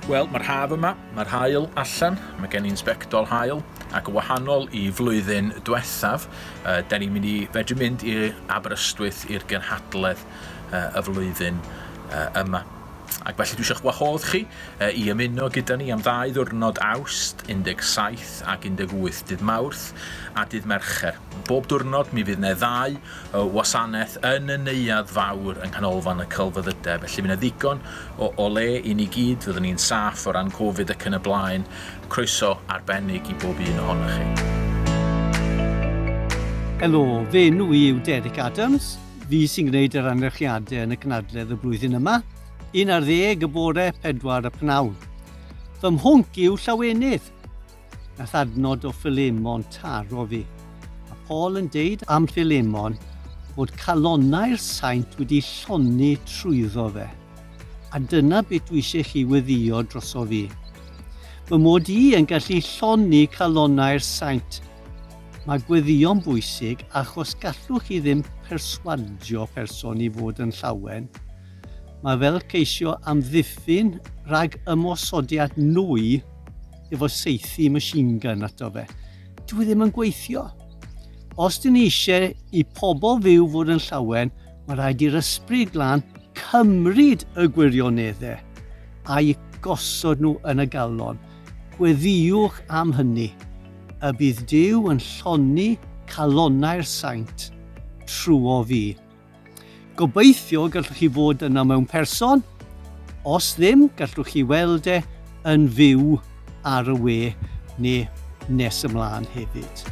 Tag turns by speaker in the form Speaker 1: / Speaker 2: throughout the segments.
Speaker 1: Wel, mae'r haf yma, mae'r haul allan, mae gen i'n sbectol haul, ac yn wahanol i flwyddyn diwethaf, uh, da ni'n mynd i fedru mynd i Aberystwyth i'r gynhadledd uh, y flwyddyn uh, yma. Ac felly dwi eisiau'ch wahodd chi uh, i ymuno gyda ni am ddau ddwrnod Awst 17 ac 18 dydd Mawrth a dydd Mercher. Bob diwrnod mi fydd 'ne ddau wasanaeth yn y neuadd fawr yng Nghanolfan y Celfyddydau, felly fydd 'na ddigon o, o le i ni gyd, fyddwn ni'n saff o ran Covid ac yn y blaen. Croeso arbennig i bob un ohonoch chi.
Speaker 2: Helo, fy enw i yw Derek Adams. Fi sy'n gwneud yr anerchiadau yn y cynadledd y blwyddyn yma. 11 y bore, 4 y pnawn. Fy mhwnc yw llawenydd. Nath adnod o Philemon taro fi. Mae Paul yn deud am Philemon bod calonnau'r saint wedi llonni trwyddo fe. A dyna beth dwi eisiau chi weddio droso fi. Fy mod i yn gallu llonni calonnau'r saint. Mae gweddïo'n bwysig achos gallwch chi ddim perswadio person i fod yn llawen. Mae fel ceisio amddiffyn rhag ymosodiad nwy efo saethu machine gun ato fe. Dwi ddim yn gweithio. Os dyn ni eisiau i pobl fyw fod yn llawen, mae rhaid i'r ysbryd glân cymryd y gwirioneddau a'i gosod nhw yn y galon. Gweddïwch am hynny, y bydd Duw yn llonni calonnau'r saint trwo fi. Gobeithio gallwch chi fod yna mewn person. Os ddim, gallwch chi weld e yn fyw ar y we neu nes ymlaen hefyd.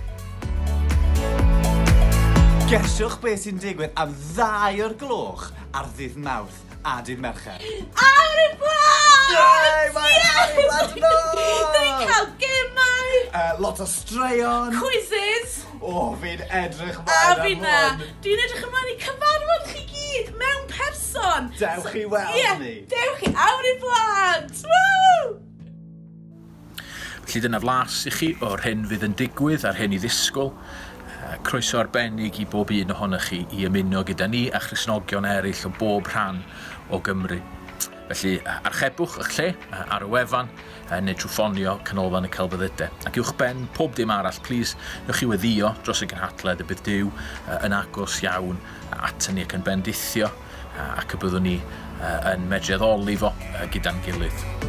Speaker 3: Gesiwch beth sy'n digwydd am ddau o'r gloch ar ddydd Mawrth a dydd Mercher.
Speaker 4: Awr y Blant!
Speaker 3: Yay! Mae Awr y Blant yn ôl!
Speaker 4: Dyn ni'n cael gemau!
Speaker 3: Lot o straeon!
Speaker 4: Quizzes!
Speaker 3: O, fi'n edrych ymlaen am
Speaker 4: A finna.
Speaker 3: hwn.
Speaker 4: Dwi'n edrych ymlaen i cyfarfod chi gyd mewn person.
Speaker 3: Dewch i weld
Speaker 4: Ie,
Speaker 3: ni.
Speaker 4: dewch i awr i blant. Woo!
Speaker 1: Felly dyna flas i chi o'r hyn fydd yn digwydd a'r hyn i ddisgwyl. Croeso arbennig i bob un ohonoch chi i ymuno gyda ni a Christnogion eraill o bob rhan o Gymru. Felly archebwch eich lle ar y wefan neu trwy ffonio Canolfan y Celfyddydau. Ac uwchben pob dim arall, plîs, newch chi weddïo dros y gynhadledd y bydd Duw yn agos iawn atyn ni ac yn bendithio ac y byddwn ni yn medru addoli fo gyda'n gilydd.